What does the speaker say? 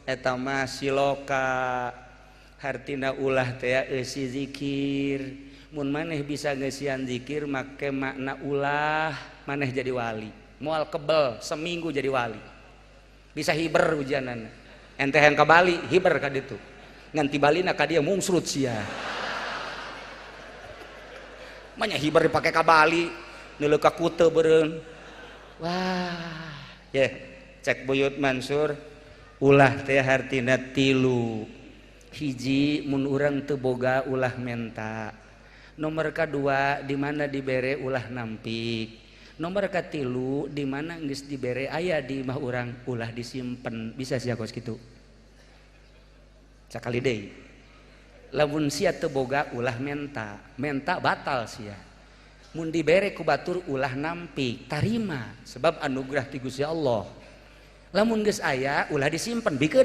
Eta mah siloka, hartina ulah teh eusi zikir. Mun maneh bisa ngeusian zikir make makna ulah, maneh jadi wali. Moal kebel seminggu jadi wali. Bisa hiber ujianana. Ente yang ka Bali hiber ka ditu. Ngan ti Balina ka dieu mungsrut sia. Manya hiber dipake ka Bali, neuleuh ka Kute beureun. Wah, ye, cek Buyut Mansur ulah teh hartina tilu. Hiji, mun urang teu boga ulah menta. Nomor kadua, di mana dibere ulah nampik. Nomor katilu, di mana geus dibere aya di imah urang ulah disimpen. Bisa sia kos kitu? Sakali deui, lamun sia teu boga ulah menta, menta batal sia. Mun dibere ku batur ulah nampik, tarima sebab anugerah ti Gusti Allah. Lamun geus aya ulah disimpen, bikeun.